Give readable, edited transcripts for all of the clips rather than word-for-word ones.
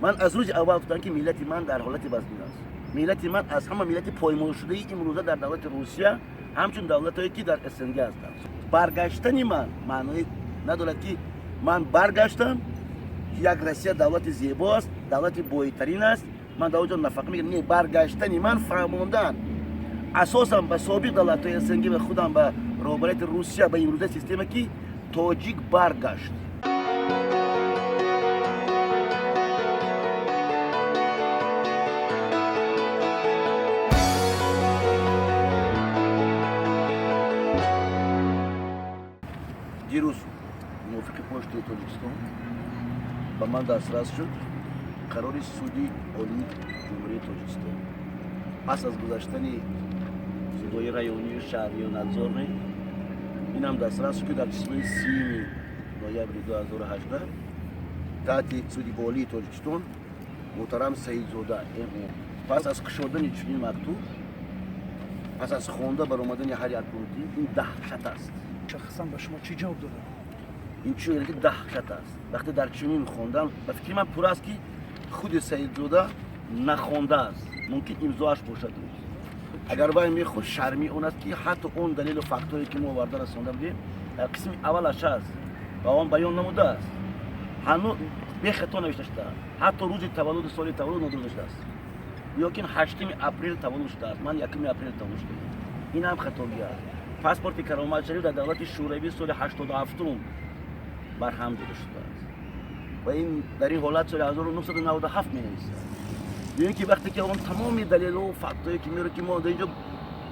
Ман аз рӯзи аввал гуфтам, ки миллати ман дар ҳолати вазнин аст. Миллати ман аз ҳама миллати поймолшудаи имрӯза дар давлати Русия, ҳамчун давлатҳое ки дар СНГ ҳастанд. Баргаштани ман маъное надорад, ки ман баргаштам, як Россия давлати зебо аст, давлати бойтарин аст, ман дар он ҷо нафақа мегирам. Не, баргаштани ман фаҳмондан асосан ба собиқ давлатҳои СНГ ва худам ба роҳбарияти Русия, ба имрӯзаи система, ки тоҷик баргашт. Дирӯз мувофиқи почтаи Тоҷикистон ба ман дастрас шуд қарори Суди Олии Ҷумҳурии Тоҷикистон. Пас аз гузаштани судҳои районию шаҳрию надзорный, инам дастрас шуд, ки дар числои 30 ноябри 2018 таҳти Суди Олии Тоҷикистон муҳтарам Саидзода МО. Пас аз кушодани чунин мактуб, пас аз хонда баромадани ҳар як пункти, ин даҳшат аст. Шахсан ба шумо чӣ ҷавоб доданд? Ин чун ки даҳшат аст. Вақте дар чунин хондан, ба фикри ман, пур аст, ки худи Саидзода нахондааст, мумкин имзоаш бошад дуруст. Агар вай мехост, шармии он аст, ки ҳатто он далелу фактҳое, ки мо оварда расонда будем, дар қисми аввалаш аст ва он баён намудааст, ҳанӯз бехато навишта шудааст. Ҳатто рӯзи таваллуду соли таваллуд нодуруст шудааст, ёкин 8 апрел таваллуд шудааст, ман 1 апрел таваллуд шудам, ин ҳам хатогӣ аст. Паспорти Каромат Шариф дар давлати Шӯравӣ соли 87-ум барҳам дода шудааст ва ин дар ин ҳолат соли 1997 менависад. Ё ки вақте ки он тамоми далелу фактҳое, ки меорад, ки мо дар инҷо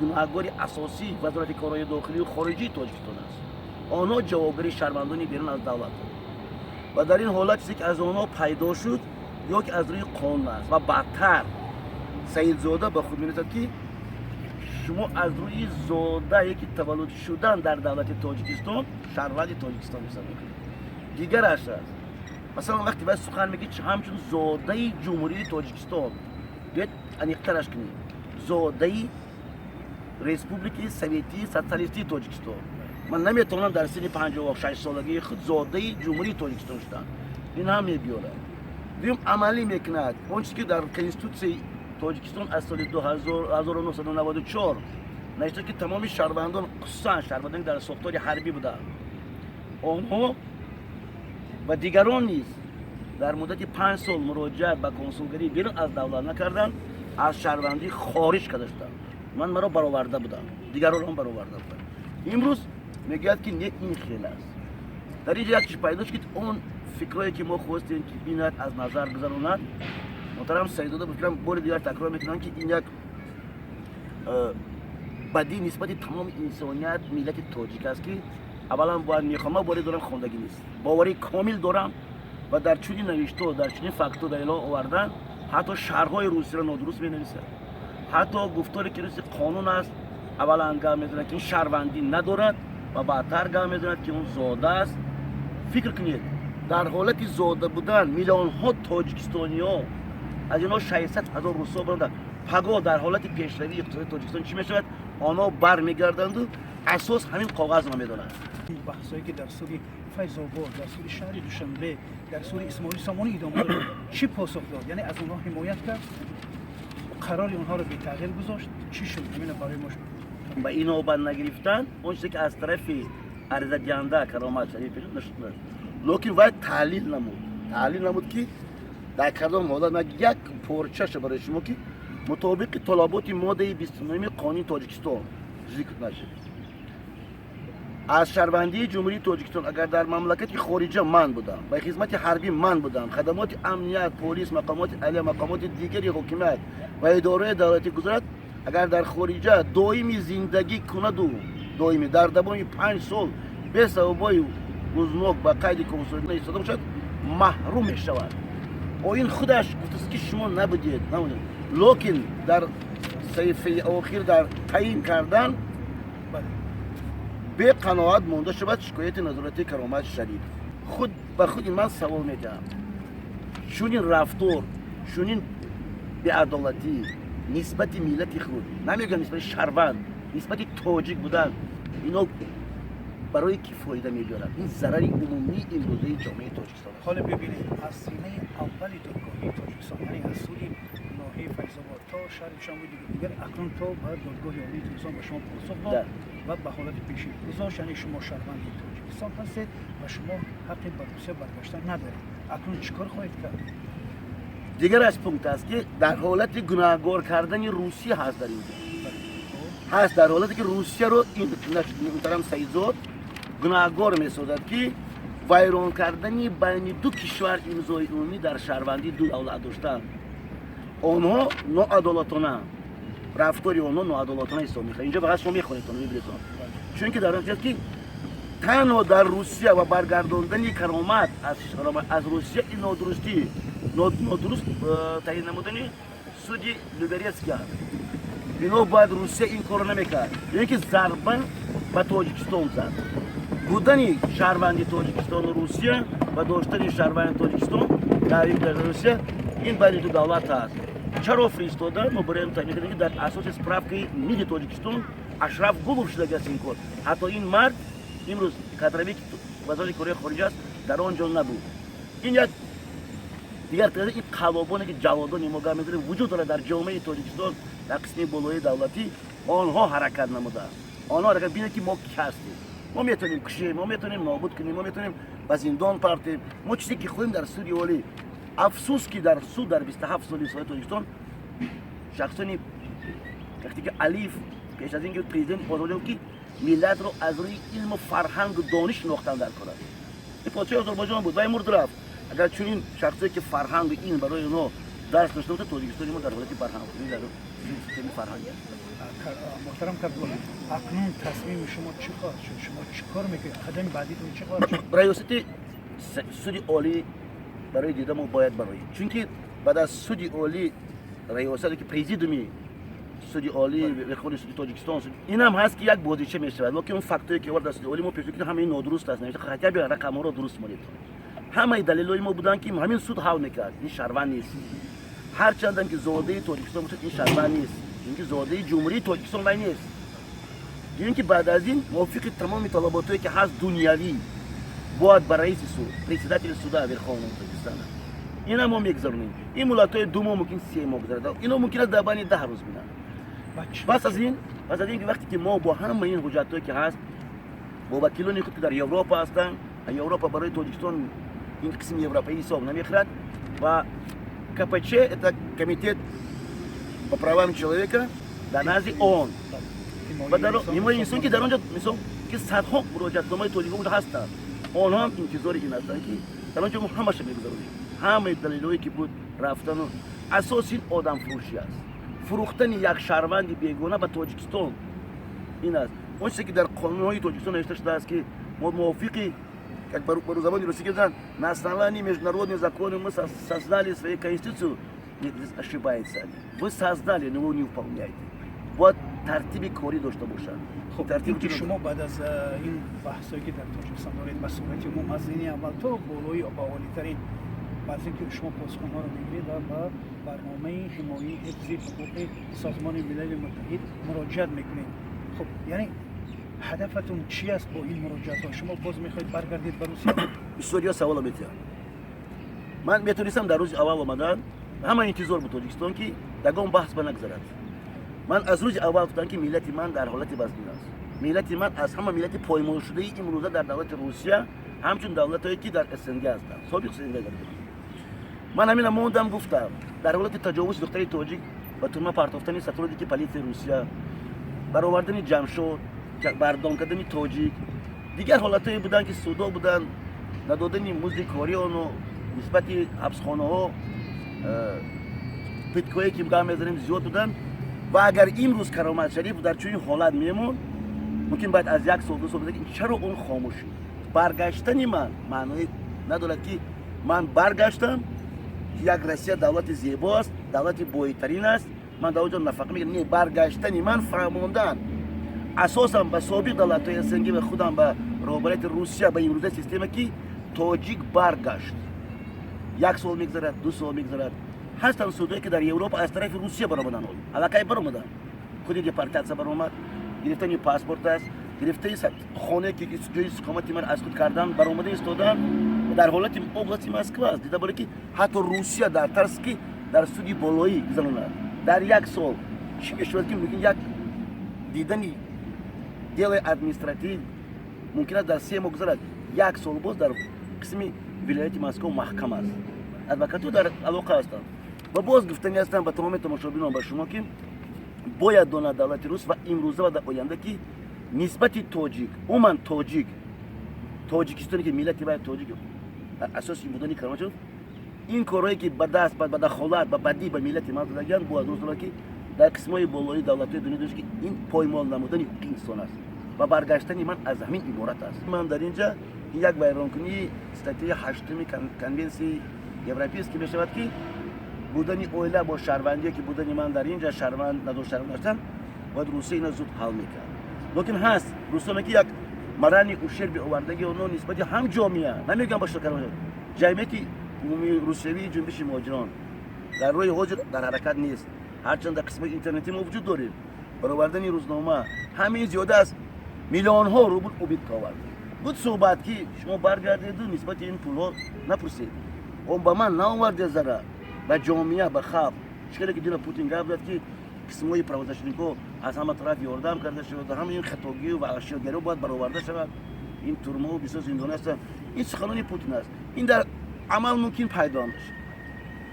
гунаҳгори асосӣ Вазорати корҳои дохилию хориҷии Тоҷикистон аст, онҳо ҷавобгари шаҳрвандони берун аз давлат, ва дар ин ҳолат чизе, ки аз онҳо пайдо шуд, ё ки аз рӯи қонун аст. Ва баъдтар Саидзода ба худ менависад, ки шумо аз рӯи зодае ки таваллуд шудан дар давлати Тоҷикистон шаҳрванди Тоҷикистон ҳисоб мекунед. Дигараш аст, масалан, вақте вай сухан мегӯяд, ҳамчун зодаи Ҷумҳурии Тоҷикистон, биёед аниқтараш кунем: зодаи Республикаи Советии Социалистии Тоҷикистон. Ман наметавонам дар синни 56-солагии худ зодаи Ҷумҳурии Тоҷикистон шудам. Ин ҳам мебиёрад. Дуюм, амалӣ мекунад он чизе, ки дар Конститутсияи Тоҷикистон аз соли 1994 навишта, ки тамоми шаҳрвандон, хусусан шаҳрвандоне, дар сохтори ҳарбӣ буданд, онҳо ва дигарон низ дар муддати 5 сол муроҷиат ба консулгарӣ берун аз давлат накарданд, аз шаҳрвандӣ хориҷ карда шуданд. Ман маро бароварда будам, дигаронро бароварда будам. Имрӯз мегӯяд, ки не, ин хел аст. Дар инҷо як чиз пайдо шуд, ки он фикрое, ки мо хостем, ки бинад, аз назар гузаронад муҳтарам Саидзода. Фикрам, бори дигар такрор мекунам, ки ин як бадӣ нисбати тамоми инсоният, миллати тоҷик аст, ки аввалан бояд мехоҳам, ман боварӣ дорам, хондагӣ нест, боварии комил дорам. Ва дар чунин навишто, дар чунин фактҳо, далелҳо овардан, ҳатто шаҳрҳои русиро нодуруст менависад, ҳатто гуфторе, ки руси қонун аст, аввалан гап мезанад, ки ин шаҳрвандӣ надорад, ва баъдтар гап мезанад, ки он зода аст. Фикр кунед, дар ҳолати зода будан миллионҳо тоҷикистониҳо, аз инҳо 600 000 русҳо буданд. Пагоҳ дар ҳолати пешравии иқтисодии Тоҷикистон чӣ мешавад? Онҳо бармегарданду асос ҳамин коғазро медонанд. Баҳсҳое, ки дар суди Файзобод, дар суди шаҳри Душанбе, дар суди Исмоили Сомонӣ идома дорад, чӣ посух дод? Яъне аз онҳо ҳимоят кард, қарори онҳоро бетағйир гузошт, чӣ шуд? Ҳамина барои мо. Ба инобат нагирифтан он чизе, ки аз тарафи аризадиҳанда Каромат Шариф нашуд, лекин вай таҳлил намуд, ки дар кадом ҳолат. Ман як порчаша барои шумо, ки мутобиқи талаботи моддаи 29-уми Қонуни Тоҷикистон зикр нашуд, аз шаҳрвандии Ҷумҳурии Тоҷикистон, агар дар мамлакати хориҷа ман будам, ба хизмати ҳарбӣ ман будам, хадамоти амният, полис, мақомоти алия, мақомоти дигари ҳокимият ва идораи давлатӣ гузарад, агар дар хориҷа доими зиндагӣ кунаду доимӣ дар давоми 5 сол бесабабҳои гузнок ба қайди консулӣ истода бошад, маҳрум мешавад. Оин худаш гуфтааст, ки шумо набудед, лекин дар саҳифаи охир дар таъин кардан беқаноат монда шавад шикояти назоратии Каромат Шариф. Худ ба худи ман савол медиҳам: чунин рафтор, чунин беадолатӣ нисбати миллати худ, намегӯям нисбати шаҳрванд, нисбати тоҷик будан, ино барои кӣ фоида мебиёрад? Ин зарари умумии имрӯзаи ҷомеаи Тоҷикистон аст. Ҳоло бибинед, аз синаи аввали додгоҳи Тоҷикистон, яъне аз суди ноҳияи Файзобод то шаҳри Душанбе, дигар акнун то ба Додгоҳи Олии Тоҷикистон ба шумо посух дод ва ба ҳолати пешин гузошт, яъне шумо шаҳрванди Тоҷикистон ҳастед ва шумо ҳаққи ба Русия баргаштан надоред. Акнун чӣ кор хоҳед кард? Дигар аз пункт аст, ки дар ҳолати гунаҳгор кардани Русия ҳаст, дар инҷо ҳаст, дар ҳолате ки Русияро ин муҳтарам Саидзод гунаҳгор месозад, ки вайрон кардани байни ду кишвар имзои умумӣ дар шаҳрвандии ду давлат доштан, онҳо ноадолатона, рафтори онҳо ноадолатона ҳисоб мехӯрад. Инҷо фақат шумо мехонед, мебинед, чунки дар он ки танҳо дар Русия ва баргардондани каромат аз Русия, ин нодурустӣ, нодуруст таъин намудани суди Люберецкий аст. Бино бояд Русия ин корро намекард, ё ки зарба ба Тоҷикистон зад. Будани шаҳрванди Тоҷикистону Русия ва доштани шаҳрванди Тоҷикистон дар Русия, ин байни ду давлат аст. Чаро фиристода? Мо барои таъин кардем, ки дар асоси справкаи МИДи Тоҷикистон Ашраф Гулов шудагиаст ин кор. Ҳатто ин мард имрӯз кадровик вазорати корҳои хориҷа аст, дар он ҷо набуд. Ин як дигар ин қаллобоне, ки ҷаллодони мо гап мезанем, вуҷуд дорад дар ҷомеаи Тоҷикистон, дар қисми болоии давлатӣ. Онҳо ҳаракат намудааст, онҳо ҳаракат. Бинед, ки мо ки ҳастем. Мо метавонем кушем, мо метавонем нобуд кунем, мо метавонем ба зиндон партем, мо чизе ки хоҳем дар суди олӣ. Афсӯс, ки дар суд дар 27 соли истиқлоли Тоҷикистон шахсони, вақте ки Алиев пеш аз ин ки президент Озарбойҷон, ки миллатро аз рӯи илму фарҳангу дониш шинохтан дар кор аст, ин подшоҳи Озарбойҷон буд, вай мурд, рафт. Агар чунин шахсое, ки фарҳангу илм барои онҳо дарс дошта бошад, Тоҷикистони мо дар ҳолати барҳамхӯрӣ дар системи фарҳангӣ аст. Муҳтарам Карбулоев, акнун тасмими шумо чӣ хоҳад шуд? Шумо чӣ кор мекунед? Қадами баъдитон чӣ хоҳад шуд? Раёсати суди олӣ барои дида мо бояд бароем, чунки баъд аз суди олӣ раёсате ки президиуми суди олӣ, Верховный суди Тоҷикистон, инам ҳаст, ки як бозича мешавад. Лекин он фактое, ки овард дар суди олӣ, мо пеш ҳамаи нодуруст аст. Хотя бы рақамҳоро дуруст монед. Ҳамаи далелҳои мо буданд, ки ҳамин суд ҳал мекард. Ин шаҳрванд нест, ҳарчандам ки зодаи Тоҷикистон бошад, ин шаҳрванд нест, чунки зодаи Ҷумҳурии Тоҷикистон вай нест. Ин ки баъд аз ин мувофиқи тамоми талаботое, ки ҳаст дунявӣ, бояд ба раиси суд, председатели суда Верховного Тоҷикистона, ина мо мегузаронем. Ин муллатҳои 2 моҳ, мумкин 3 моҳ гузарад, ино мумкин аст дар байни 10 рӯз бинанд. Пас аз ин вақте ки мо бо ҳамаи ин ҳуҷҷатҳое, ки ҳаст, бо вакилони худ, ки дар Европа ҳастанд, Европа барои Тоҷикистон ин қисми европаӣ ҳисоб намехӯрад, ва КПЧ, это комитет по правам человека дар назди ООН ва дар ҳимояи инсон, ки дар он ҷо, мисол, ки садҳо муроҷиатномаи тоҷикон онҷо ҳастанд, онҳо ҳам интизори ин ҳастанд, ки дар он ҷо мо ҳамаша мегузаронем. Ҳамаи далелҳое, ки буд, рафтану асоси ин одамфурӯшӣ аст, фурӯхтани як шаҳрванди бегона ба Тоҷикистон ин аст. Он чизе, ки дар қонунҳои Тоҷикистон навишта шудааст, ки мо мувофиқи, как по забони русӣ говорят, на основании международных законов мы создали свою конституцию. Нет, здесь ошибается. Вы создали, но вы не выполняете. Бояд тартиби корӣ дошта бошад. Хуб, ин ки шумо баъд аз ин баҳсое, ки дар Тоҷикистон доред, ба сурати умум аз ини аввал то болои ба олитарин, баъд аз ин ки шумо посухонҳоро мегиред ва ба барномаи ҳимояи ҳифзи ҳуқуқи Созмони Милали Муттаҳид муроҷиат мекунед, хуб, яъне ҳадафатон чи аст бо ин муроҷиатҳо? Шумо боз мехоҳед баргардед ба Русия? Бисёриё саволо метиҳанд. Ман метонистам дар рӯзи аввал омадан, ҳама интизор буд Тоҷикистон, ки ягон баҳс ба нагзарад. Ман аз рӯзи аввал гуфтам, ки миллати ман дар ҳолати вазнин аст. Миллати ман аз ҳама миллати поймолшудаи имрӯза дар давлати Русия, ҳамчун давлатҳое, ки дар СНГ ҳастанд, собиқ СНГ. Ман ҳамина мондам, гуфтам, дар ҳолати таҷовузи духтари тоҷик ба турма партофтани сотрудники политсияи Русия, баровардани Ҷамшод, бардом кардани тоҷик, дигар ҳолатҳое буданд, ки судо буданд, надодани музди кори оно, нисбати ҳабсхонаҳо пыткое, ки гап мезанем, зиёд буданд. Ва агар имрӯз Каромат Шариф дар чунин ҳолат мемонд, мумкин баъд аз як сол, 2 сол, чаро он хомӯш шуд? Баргаштани ман маъное надорад, ки ман баргаштам, ки як Россия давлати зебо аст, давлати бойтарин аст, ман дар он ҷо нафақа мегирам. Не, баргаштани ман фаҳмондан асосан ба собиқ давлатҳои СНГ ва худам ба роҳбарияти Русия, ба имрӯзаи система, ки тоҷик баргашт. Як сол мегзарад, 2 сол мегзарад. Ҳастанд судое, ки дар Европа аз тарафи Русия баромаданд, аллакай баромаданд, худи депортатсия баромад, гирифтани паспорт аст, гирифтаи хонае, ки ҷои истиқомати ман аз худ кардан, баромада истодан дар ҳолати области Москва аст. Дида боре, ки ҳатто Русия дар тарс, ки Дар суди болоӣ гузаронад дар як сол чӣ мешавад, ки мумкин як дидани делои административ мумкин аст дар 3 моҳ гузарад. Як сол боз дар қисми вилояти Москов маҳкам аст, адвокатҳо дар алоқа ҳастанд. Ва боз гуфтанӣ ҳастам ба тамоми тамошобинон, ба шумо, ки бояд донад давлати рус ва имрӯза ва дар оянда, ки нисбати тоҷик, умуман тоҷик, тоҷикистоне ки миллати вай тоҷик, асоси будани Каромат, ин корҳое ки ба даст, ба дахолат, ба бадӣ ба миллати ман задагианд, бояд рӯз донад, ки дар қисмҳои болоии давлатҳои дунё донад, ки ин поймол намудани ҳуқуқи инсон аст. Ва баргаштани ман аз ҳамин иборат аст. Ман дар инҷа ин як вайронкунии статьяи ҳаштуми Конвенсияи Европейский мешавад, ки будани оила бо шаҳрвандие, ки будани ман дар инҷа шаҳрванд надошт, шаҳрванд доштан, бояд Русия ина зуд ҳал мекард. Лекин ҳаст русоне, ки як моральный ущерби овардаги онҳо нисбати ҳам ҷомеа, намегӯям ба ҷамъияти умумии русиявии ҷунбиши муҳоҷирон дар рӯи ҳозир дар ҳаракат нест, ҳарчанд дар қисмати интернетӣ мо вуҷуд дорем. Баровардани рӯзнома, ҳамин зиёда аз миллионҳо рубл убытка овард. Буд суҳбат, ки шумо баргардеду нисбати ин пулҳо напурсед. Он ба ман наоварде зарар, ба ҷомеа, ба халқ. Чӣ хеле ки дина Путин гап зад, ки қисмҳои правозащитникҳо аз ҳама тараф ёрдам карда шавад, ҳама ин хатогию ва ашёгариҳо бояд бароварда шавад, ин турмаҳо бисёр зиндон ҳастанд. Ин суханони Путин аст, ин дар амал мумкин пайдо мешавад.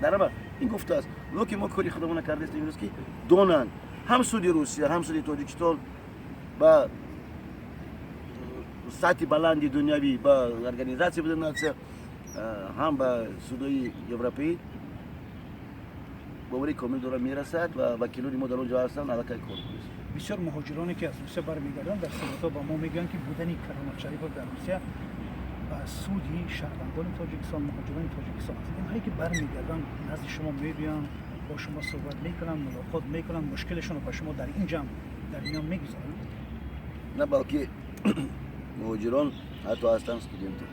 Дар амал ин гуфтааст. Лекин мо кори худамона кардаистем имрӯз, ки донанд ҳам суди Русия, ҳам суди Тоҷикистон ба сатҳи баланди дунявӣ, ба Организация Объединённых Нация, ҳам ба судои европаӣ бовари комил дорам, мерасад ва вакилони мо дар он ҷо ҳастанд, аллакай кор кунед. Бисёр муҳоҷироне, ки аз Русия бармегарданд, дар суҳбатҳо ба мо мегӯянд, ки будани Каромат Шарипов дар Русия ба суди шаҳрвандони Тоҷикистон, муҳоҷирони Тоҷикистон аст. Инҳое, ки бармегарданд, назди шумо мебиёнд, бо шумо суҳбат мекунанд, мулоқот мекунанд, мушкилашонро ба шумо дар ин ҷамъ дар миён мегузоранд? На, балки муҳоҷирон ҳатто ҳастанд студентҳо.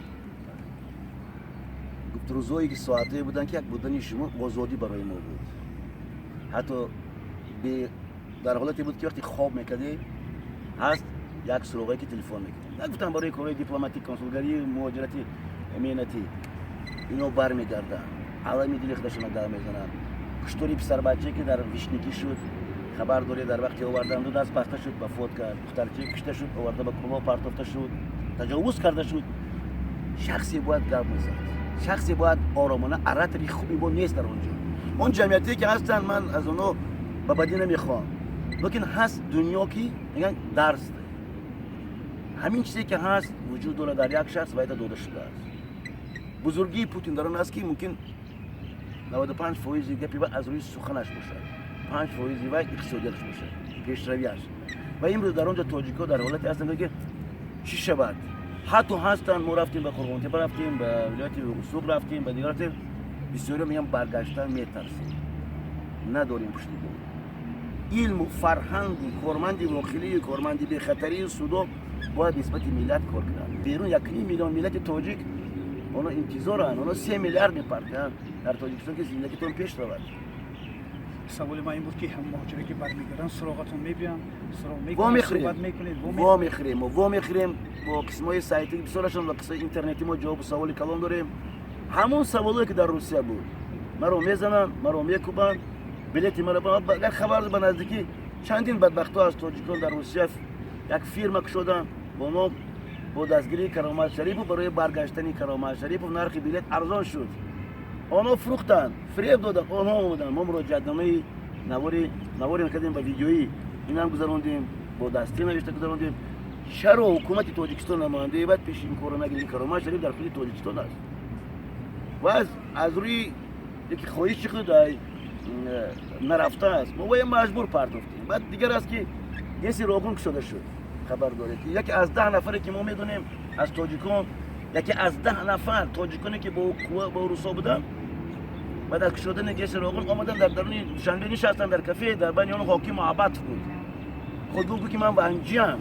Гуфт, рӯзое ки соатое буданд, ки як будани шумо озодӣ барои мо буд. Ҳатто дар ҳолате буд, ки вақте хоб мекардем, ҳаст як суроғае, ки телефон мекунем. Нагуфтам барои корҳои дипломатик, консулгарӣ, муҳоҷирати меҳнатӣ. Ино бармегарданд, алами дили худашона гап мезананд. Куштори писарбачае, ки дар Вишникӣ шуд, хабар доред, дар вақти овардан ду даст баста шуд, вафот кард. Духтарчае кушта шуд, оварда ба кӯло партофта шуд, таҷовуз карда шуд. Шахсе бояд гап мезад, шахсе бояд оромона. Оратори хуби мо нест дар он ҷо. Он ҷамъиятие, ки ҳастанд, ман аз онҳо ба бадӣ намехоҳам, лекин ҳаст дунё, ки мегӯян дарс. Ҳамин чизе, ки ҳаст, вуҷуд дорад, дар як шахс вайда дода шудааст. Бузургии Путин дар он аст, ки мумкин 95 фоизи гапи вай аз рӯи суханаш бошад, 5 фоизи вай иқтисодияташ бошад, пешравиаш. Ва имрӯз дар он ҷо тоҷикҳо дар ҳолате ҳастанд, ки чӣ шавад. Ҳатто ҳастанд, мо рафтем, ба Қурғонтепа рафтем, ба вилояти Суғд рафтем, ба дигар рафтем, бисёриҳо мегӯян, баргаштан метарсем, надорем пуштибон. Илму фарҳангу корманди воқилию корманди бехатарию судо бояд нисбати миллат кор кунанд. Берун 1,5 миллион миллати тоҷик, онҳо интизоранд, онҳо 3 миллиард мепартоянд дар Тоҷикистон, ки зиндагитон пеш равад. Саволи ман ин буд, ки ҳам муҳоҷире, ки бармегарданд, суроғатон мебиёнд, суроғ мекунед, суҳбат мекунед? Во мехӯрем, мо во мехӯрем бо қисмҳои сайти бисёрашон ва қисмҳои интернетӣ. Мо ҷавобу саволи калон дорем. Ҳамон саволое, ки дар Русия буд, маро мезананд, маро мекӯбанд, билети маро. Агар хабар ба наздикӣ чандин бадбахтҳо аз тоҷикон дар Русия як фирма кушоданд бо ном бо дастгирии Каромат Шарипов, барои баргаштани Каромат Шарипов нархи билет арзон шуд. Онҳо фурӯхтанд, фиреб доданд. Онҳо омаданд, мо муроҷиатномаи навори навори кардем, ба видеоӣ инам гузарондем, бо дастӣ навишта гузарондем. Чаро ҳукумати Тоҷикистон намояндаи баъд пеши ин корро нагиред? Каромат Шариф дар худи Тоҷикистон аст ва аз рӯи яки хоҳиши худ нарафтааст. Мо бояд маҷбур партофтем. Баъд дигар аст, ки ГЭСи Роғун кушода шуд. Хабар доред, ки яке аз 10 нафаре, ки мо медонем аз тоҷикон, яке аз 10 нафар тоҷиконе, ки бо русо буданд, баъд аз кушодани ГЭСи Роғун омаданд, дар даруни Душанбе нишастанд дар кафе. Дар байни он ҳоким Муҳаббатов буд. Худ гуфт, ки ман ванҷиам,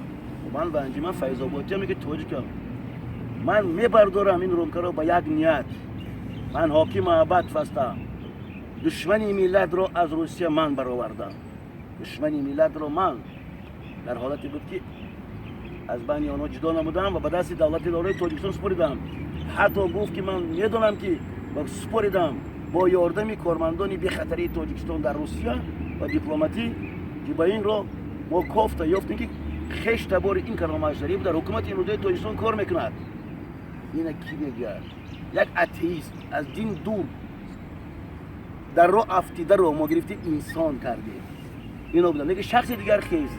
ман ванҷи, ман файзободиам, ки тоҷикам, ман мебардорам ин рӯмкаро ба як ният. Ман ҳоким Муҳаббатов ҳастам, душмани миллатро аз Русия ман баровардам, душмани миллатро ман дар ҳолате буд, ки аз байни онҳо ҷудо намудам ва ба дасти давлати дораи Тоҷикистон супоридам. Ҳатто гуфт, ки ман медонам, ки супоридам. Бо ёрдами кормандони бехатарии Тоҷикистон дар Русия ва дипломатӣ, ки ба ин роҳ мо кофта ёфтем, ки хеш табори ин Каромат Шариф дар ҳукумати имрӯзаи Тоҷикистон кор мекунад. Ина кӣ мегӯяд? Як атеист, аз дин дур, дар роҳ афтидаро мо гирифтем, инсон кардем. Ино будам. Лекин шахси дигар хез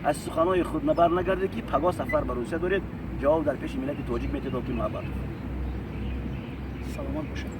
аз суханои худ набар нагардед, ки пагоҳ сафар ба Русия доред, ҷавоб дар пеши миллати тоҷик метедод, ки муҳаббат. Саломат бошед.